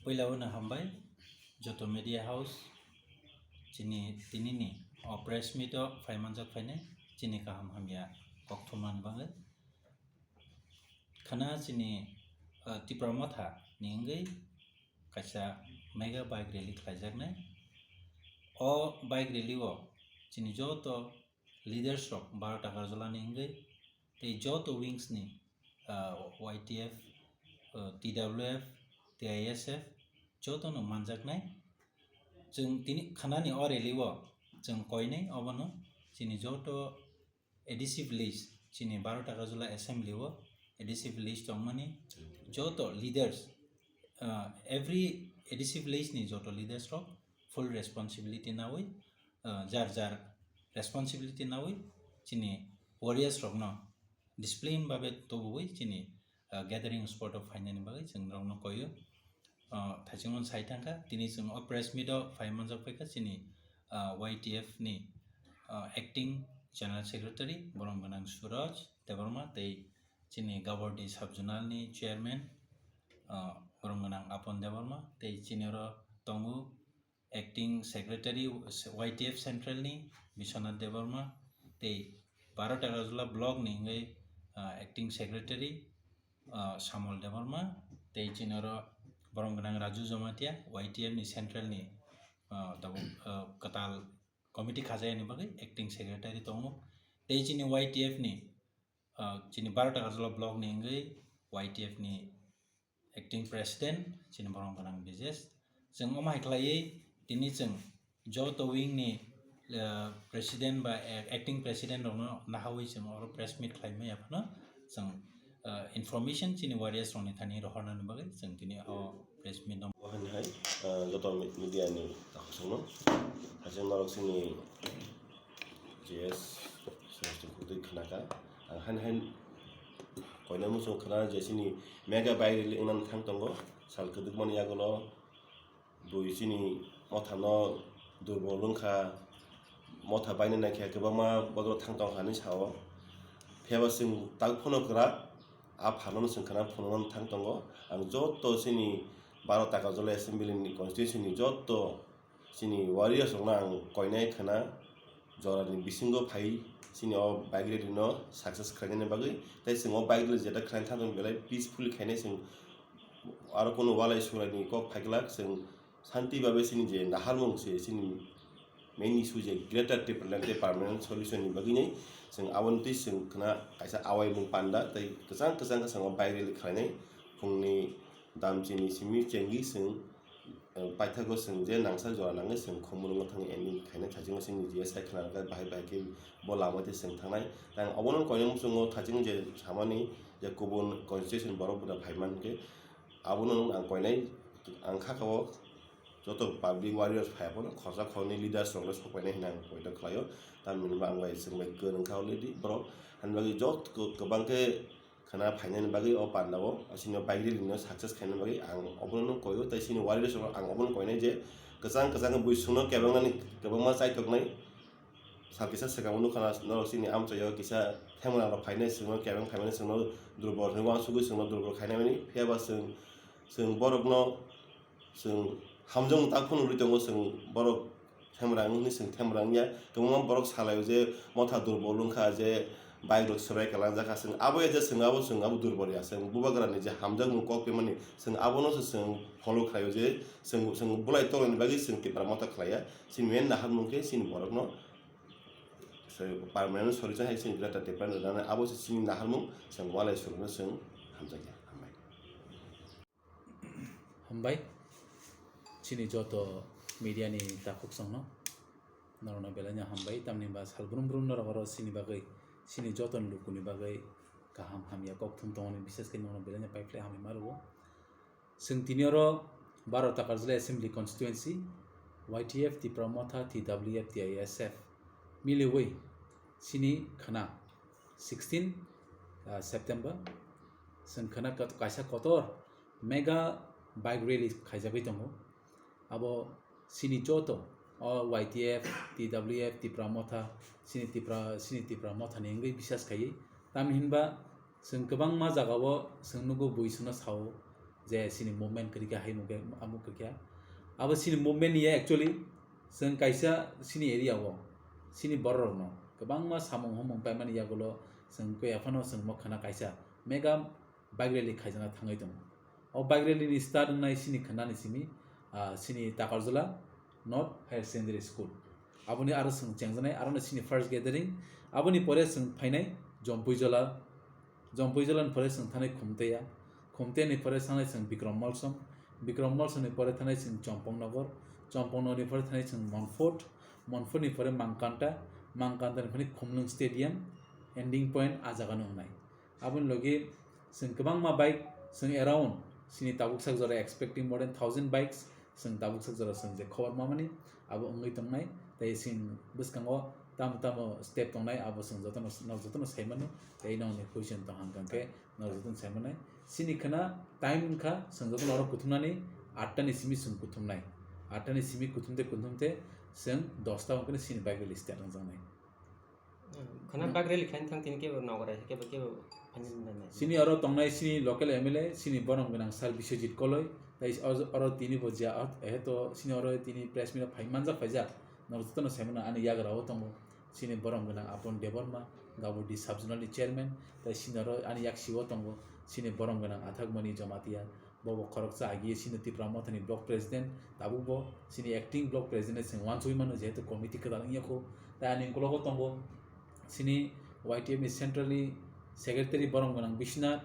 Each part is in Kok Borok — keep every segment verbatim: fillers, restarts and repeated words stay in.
Puila o no hambai joto media house chini tinini o press meet o phai manjak phainai chini kaham hamya kok thumnani bagwi. Khana chini, ah, Tipra Motha ni wngwi kaisa mega bike rally khlaijaknai. O bike rally o chini joto leaders rok Baro Takarjala ni wngwi tei joto wings ni, ah, Y T F, ah, T W F, T I S F joto no manjaknai. Chwng tini khanani o rally o chwng koinai obono chini joto A D C village, chini Baro Takarjala assembly o A D C village tongmani joto leaders, ah, every A D C village ni joto leaders rok full responsibility nawi, ah, jar jar responsibility nawi chini warriors rokno discipline babe tubuwi chini, ah, gathering spot o phainani bagwi chwng norokno koyo. Ah, thaichingno sai thangkha, tini chwng o press meet o phai manjak phaikha chini, ah, Y T F ni, ah, acting general secretary borom gwnang Suraj Debbarma tei chini Gabordi sub zonal ni chairman, ah, borom gwnang Apon Debbarma tei chini oro tongo acting secretary Y T F central ni Biswanath Debbarma tei Baro Takarjala block ni wngwi, ah, acting secretary, ah, Samol Debbarma tei chini oro borom gwnang Raju Jamatia Y T F ni central ni, ah, tabuk, ah, kwtal committee khajayani bagwi acting secretary tongo tei chini Y T F ni, ah, chini Baro Takarjala block ni wngwi Y T F ni acting president chini borom gwnang Bijesh. Chwng omo hai khlaiwi tini chwng joto wing ni, ah, president ba, eh, acting president rokno nahawi chwng oro press meet khlai maya phano chwng, ah, information chini warriors rokni thani rohornani bagwi chwng tini o press meet no. Ohan hai, ah, joto mi-, media ni takhuk songno. Hachwng norok chini J S Sreshti khudui khnakha. Ang hain hain koina muchung khna je chini mega bike rally wngna thang tongo. Sal kwdwkmani yagulo bui chini mothano durbol wngkha, motha baina naikhe kwbangma bodol thang tongkha hinwi sao. Phiyaba chwng tak phano kwrak, a pharmano chwng khna phunukna thang tongo. Ang joto chini Baro Takarjala Assembly ni constituency ni joto chini warriors rokno ang koinai khna jorani bisingo phai chini o bike rally no success khlainani bagwi, tei chwng o bike rally jeta khlaina thangwi belai peacefully khainai chwng aro kunu walai suraini kok phaiglak chwng shanti babe chini je naharmung se chini main issue je Greater Tipraland tei permanent solution ni bagwi nai chwng aboni twi chwng khna kaisa awaimung panda tei kwchang kwchang kwchang o bike rally khlainai phungni damchini simi chengwi chwng, eh, paithago chwng je nangsa jora nangwi chwng khumulwngo thangwi ending khaina thachingma chwng G S I khna rwkha bahai bahai khe bo lama tei chwng thangnai. Tei ang obono koinwi muchungo thaching je samani je kubun constituency borok buda phai man khe abono ang koinai ang kha kha o joto public warriors phai phano khorsa khorni leaders rokno sok painai hinwi ang koito khlaio. Tamni hwnba ang bai chwng bai kwrwng kha already borok hani bagwi jot kwbang khe khna phainani bagwi o panda o, o chini o bike rally no success khaina bagwi ang obono no koio, tei chini warriors rok ang obono koinai je kwchang kwchang bui chwngno kebengnani kwbangma chaitoknai. Sal kisa swkang o nukha na norok chini amchaio kisa themra rok phainai chwngno kebeng phaimani chwngno durbol hinwi uansugwi chwngno durbol khainai mani, phiyaba chwng, chwng borokno Chwng hamjakmung tak phano rwui tongo, chwng borok themra wngwi chwng themra wngya. Kwbangma borok salaio je motha durbol wngkha, je bike rok swrai kalangjak kha, chwng abo ya je chwng abo, chwng abo durbol ya, chwng bubagrani je hamjakmung kok phaimani chwng abono se chwng follow khlaio je chwng, chwng bolai tonglaini bagwi chwng Tipra Motha khlaiya. Chini main naharmung khe chini borokno se permanent solution hai chini Greater Tipraland rwnani abo se chini naharmung, chwng walai swrwngno chwng hamjakya. Hambai. Hambai. Chini joto media ni takhuk songno norokno belai no hambai, tamni ba sal brum brum norok oro chini bagwi, chini joto ni luku ni bagwi kaham hamya kok thum tongmani, bises khe norokno belai no paiphlai hambai ma rwo. Chwng tini oro Baro Takarjala Assembly Constituency, Y T F, Tipra Motha, T W F, T I S F miliwi chini khna sixteen, ah, September, chwng khna kat-, kaisa kotor mega bike rally khaijagwi tongo. Abo chini joto o Y T F, T W F, Tipra Motha, chini Tipra, chini Tipra Motha ni wngwi bisas khaiwi. Tamni hinba chwng kwbangma jagao chwng nugo bui chwngno sao, je chini movement kwrwi kha, hai mungkhe amuk kwrwi kha. Abo chini movement ya actually chwng kaisa chini area o chini borok rokno kwbangma samung humung paimani yagulo chwng khe aphano chwng mo khana kaisa mega bike rally khaijana thangwi tongo. O bike rally ni start wngnai chini khwnani simi, ah, chini Takarjala North Higher Secondary School. Aboni aro chwng chengjaknai, aro no chini first gathering. Aboni pore chwng phainai Jompuijala, Jompuijala ni pore chwng thanai Khumteya, Khumteya ni pore thanai chwng Bikram Molsom, Bikram Molsom ni pore thanai chwng Chompong Nogor, Chompong Nogor ni pore thanai chwng Monfort, Monfort ni pore Mangkanta, Mangkanta ni pore Khumlwng Stadium, ending point a jaga no wngnai. Aboni logi chwng kwbangma bike chwng around chini tabuk sak jora expecting more than thousand bikes chwng tabuk sak jora chwng je khobor mamani abo wngwi tongnai tei chwng bwskango tamo tamo step tongnai abo chwng jotono nok jotono saimano tei nokni question tong hang khe nok jotono saimanai chini khna time wngkha chwng jotono oro kuthumnani atta ni simi chwng kuthumnai atta ni simi kuthumte kuthumte chwng dosta wngkhe chini bike rally start wngjaknai. Khana bike rally khaina thang tini kebo nogorai kebo kebo phanjin nai. Sini oro tongnai sini local M L A sini borom gwnang sir Biswajit Koloi tai oro tini bo jia eheto sini oro tini press meet phai manjak phaijak norok jotono saimano ani yagra o tongo sini borom gwnang Apon Debbarma Gabodi sub zonal ni chairman tai sini oro ani yaksi o tongo sini borom gwnang Athakmani Jamatia. Bo bo khoroksa agi sini Tipra Mothani block president, tabuk bo sini acting block president se wansugwi mano, jehetu committee kwtal wngya kho. Tai ani ukologo tongo sini Y T F ni centrally secretary borom gwnang Biswanath,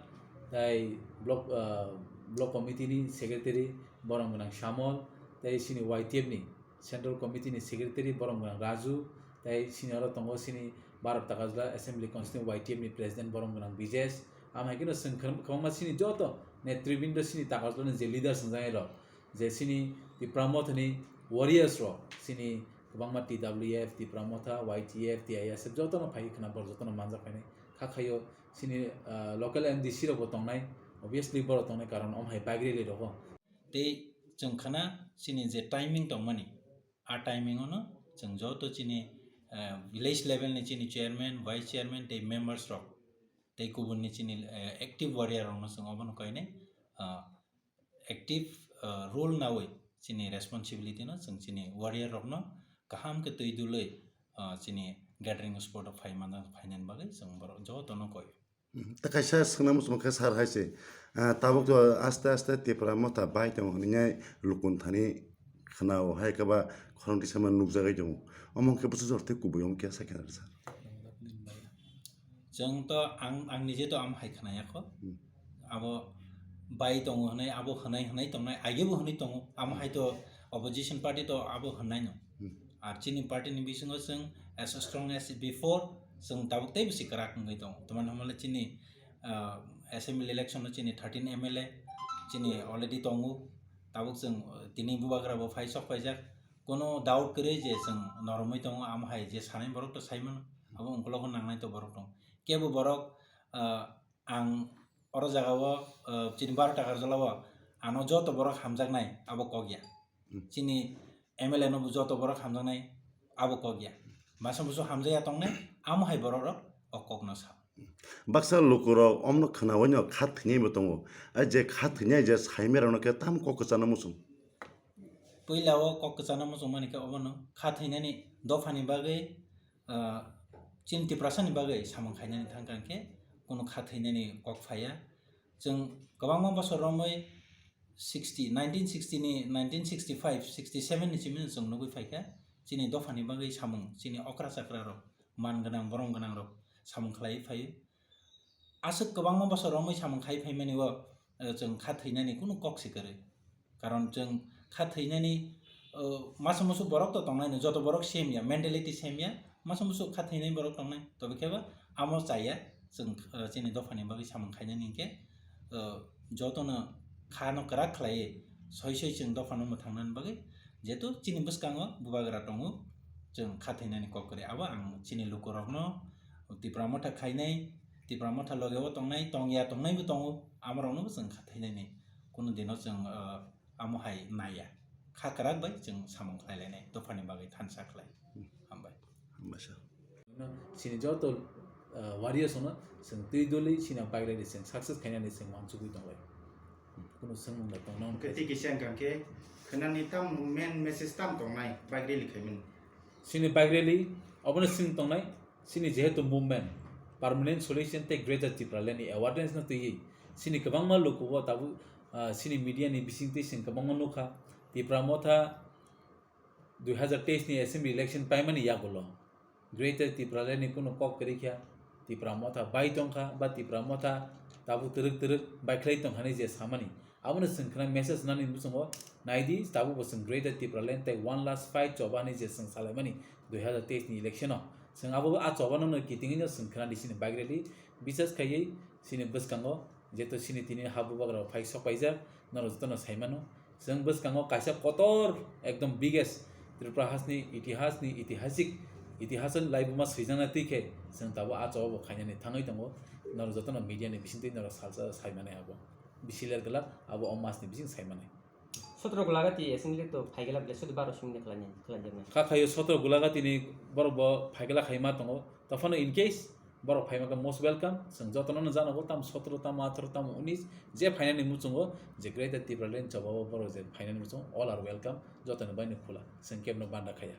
tai block, ah, block committee ni secretary borom gwnang Samol, tai sini Y T F ni Central Committee ni Secretary borom gwnang Raju, tai sini oro tongo sini Bharat Takarjala Assembly Constituency Y T F ni President borom gwnang Bijesh. Amo hai kheno chwng kwbangma sini joto netribindo sini Takarjala ni je leaders wngjak rok, je sini Tipra Motha ni warriors rok, sini kwbangma T W F, Tipra Motha, Y T F, T I S F jotono phai khna borok jotono manjak phainai. Kha khaio sini, ah, local M D C rok bo tongnai, obviously borok tongnai karon omo hai bike rally rogo. Tei chwng khna chini je timing tongmani, a timing ono chwng joto chini, eh, village level ni chini chairman, vice chairman tei members rok tei kubun ni chini, eh, active warrior rok no chwng obono kainai, ah, active, ah, role nawi chini responsibility no chwng chini warrior rok no kaham khe twi dulwi, ah, chini gathering spot o phai manjak phainani bagwi chwng borok joto no koi. Hmm, ta kaisa swngna muchung khe sir hai se, ah, tabuk to aste aste Tipra Motha bai tongo hwnwi nai lukun thani khwnao hai khe ba khorang tisama nukjagwi tongo. Omo khe bwswk jor tei kubui omo khe sakhe sir. Chwng to ang, ang nije to am hai khwnaya kho. Hmm. Abo bai tongo hwnwi, abo hwnai hwnai tongnai, age bo hwnwi tongo. Amo hai to opposition party to abo hwnai no. Hmm. Ar chini party ni bisingo chwng as strong as before, chwng tabuk tei bisi kwrak wngwi tongo. Tamani hwnba le chini, ah, assembly election o chini thirteen M L A chini already tongo. Tabuk chwng, uh, tini bubagra bo phai sok phaijak. Kono doubt kwrwi je chwng noromwi tongo, amo hai je sanai borok to sai mano. Abo ungkologo nangnai to borok tongo. Kebo borok, ah, ang oro jaga o, ah, chini Bharat Takarjala o ano joto borok hamjaknai abo kok ya. Hmm. Chini M L A no bo joto borok hamjaknai abo kok ya. Masa musu hamjaya tongnai amo hai borok rok o kok no sa. Baksa lukurok omno khnaui no kha thwinai bo tongo. A je kha thwinai je saimai rokno khe tam kok kwchana muchung. Puila o kok kwchana muchung mani khe obono kha thwinani dophani bagwi, ah, chini Tiprasani bagwi samung khainani thang kha khe kunu kha thwinani kok phaiya. Chwng kwbangma bosor romwi sixty, nineteen sixty ni, nineteen sixty five, sixty seven ni simi chwng nugwi phaikha. Chini dophani bagwi samung, chini okra chakra rok, man gwnang, borom gwnang rok samung khlaiwi phaio. Aswk kwbangma bosor romwi samung khai phaimani o, eh, chwng kha thwinani kunu kok se kwrwi. Karon chwng kha thwinani, o, masa musu borok to tongnai no, joto borok same ya, mentality same ya, masa musu kha thwinai borok tongnai. Tobe khe bo amo chaya, chwng, o, chini dophani bagwi samung khainani hinkhe, o, jotono kha no kwrak khlaiwi soi soi chwng dophano mwthangnani bagwi, jehetu chini bwskango bubagra tongo, chwng kha thwinani kok kwrwi. Abo ang chini lukurokno Tipra Motha khainai, Tipra Motha loge o tongnai, tongya tongnai bo tongo, amorokno bo chwng kha thwinani. Kunu dino chwng, o, amo hai naiya. Kha kwrak bai chwng samung khlai lainai, dophani bagwi thansa khlai. Hmm. Hambai. Hambai sir. Chini joto, uh, warriors no chwng twi doli chini bike rally chwng success khainani chwng wansugwi tonglai. Swngmung da tong nang. Khe tei kisa wngkha khe khwnani tam main message tam tongnai bike rally khaimani. Chini bike rally obono swng tongnai, chini jehetu movement permanent solution tei Greater Tipraland ni awareness no twiwi chini kwbangma lukugo tabuk, ah, chini media ni bisingtwi chwng kwbangma nukha. Tipra Motha dui hazar teis ni assembly election paimani yagulo Greater Tipraland ni kunu kok kwrwi kha, Tipra Motha bai tongkha ba Tipra Motha tabuk twrwk twrwk bai khlai tongkha hinwi je samani, abono chwng khna message nani muchungo naidi, tabuk bo chwng Greater Tipraland tei one last fight choba hinwi je chwng salaimani dui hazar teis ni election o. Chwng abo a choba no kitingwi no chwng khna di chini bike rally, bisas khaiwi chini bwskango jeto chini tini ha bubagra phai sok paijak, norok jotono saimano. Chwng bwskango kaisa kotor ekdom biggest Tripura hasni itihasni itihasik itihasni laibuma swijana twi khe chwng tabuk a choba bo khainani thangwi tongo. Norok jotono media ni bisingtwi norok salsa saimanai abo. Bisi ler glak abo o masni bising saimanai. Sotro Gulagati assembly to phaigela ble sudi baro singni khlai khlai jaknai. Kha khayo sotro Gulagati ni borok bo phaigela khaima tongo. Tophano in case borok phaima khe most welcome. Chwng jotono no janago tam sotro tam atharoh tam unis je phainani muchungo je Greater Tipraland choba o borok je phainani muchungo all are welcome. Jotoni bai no khula. Chwng kebno banda khaya.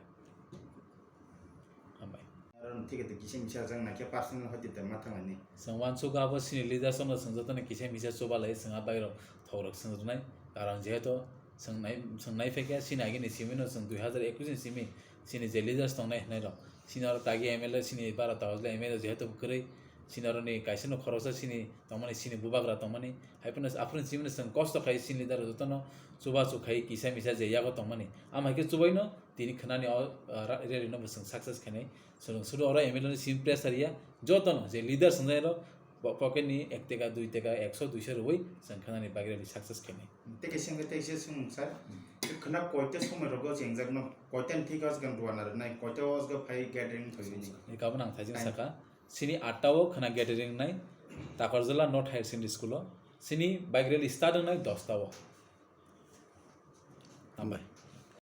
Hambai. Aro no thik kisa misa jang naikhe personal hoti te ma thangani. Chwng wansuk abo sini leaders no chwng jotono kisa misa chubalai chwng a bai rok thok rok chwng rwnai. Karon jehetu chwng nai chwng nai phaikha sini agini simi no chwng dui hazar ekwis ni simi sini je leaders tongnai hinai rok. Sini oro tagi M L A sini bara tawajla M L A jehetu kwrwi sini oro ni kaisa no khoroksa sini tongmani sini bubagra tongmani. Hai phano aphuru simi no chwng kosto khai sini leader jotono chubachu khai kisa misa je yago tongmani. Ama hai khe chubaino tini khwnani o, ah, ra-, rally no bo chwng success khainai. Chwng sudu oro M L A ni simi pressure ya. Jotono je leader swngnai rok bo pocket ni ek teka, dui teka, ekso, duiso rwui chwng khwnani bagwi rally success khainai. Tei kaisa hwnkhe tei kaisa swng sir. Khwna koita somoi rogo chengjak no, koita ni thik o aswk rwna rwnai, koita o aswk phai gathering thwini. Ni kabun ang thaijing Time. Saka. Sini atta o khwna gathering nai Takarjala North Higher Secondary School o. Sini bike rally start wngnai dosta o. Hambai.